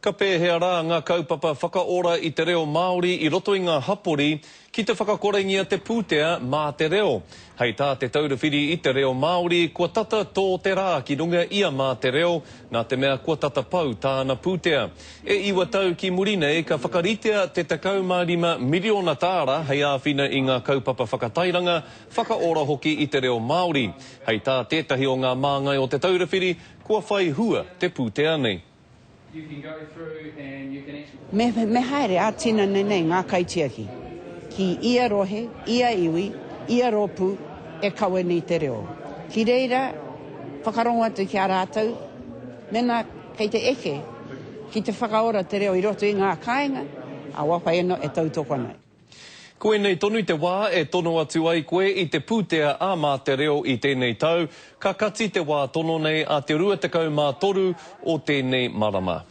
Ka pēhea rā ngā kaupapa whakaora i te reo Māori i roto i ngā hapori ki te whakakorengia te pūtea mā te reo? Hei tā Te Taura Whiri i te Reo Māori, kua tata tō te rā ki runga i a Mā te Reo, nā te mea kua tata pau tāna pūtea. E iwa tau ki muri nei ka whakaritea te 15 miriona tāra hei āwhina i ngā kaupapa whakatairanga, whakaora hoki i te reo Māori. Hei tā tētahi o ngā māngai o Te Taura Whiri, kua whai hua te pūtea nei. Me, me haere ā-tinana nei ngā kaitiaki ki ia rohe, ia iwi, ia rōpū e kawe nei te reo. Ki reira whakarongo atu ki a rātou mēnā kei te eke ki te whakaora te reo i roto i ngā kāinga, a wawhai anō e tautoko ana. Koinei tonu te wā e tono atu ai koe i te pūtea a Mā Te Reo i tēnei tau, ka kati te wā tono nei a te 23 o tēnei marama.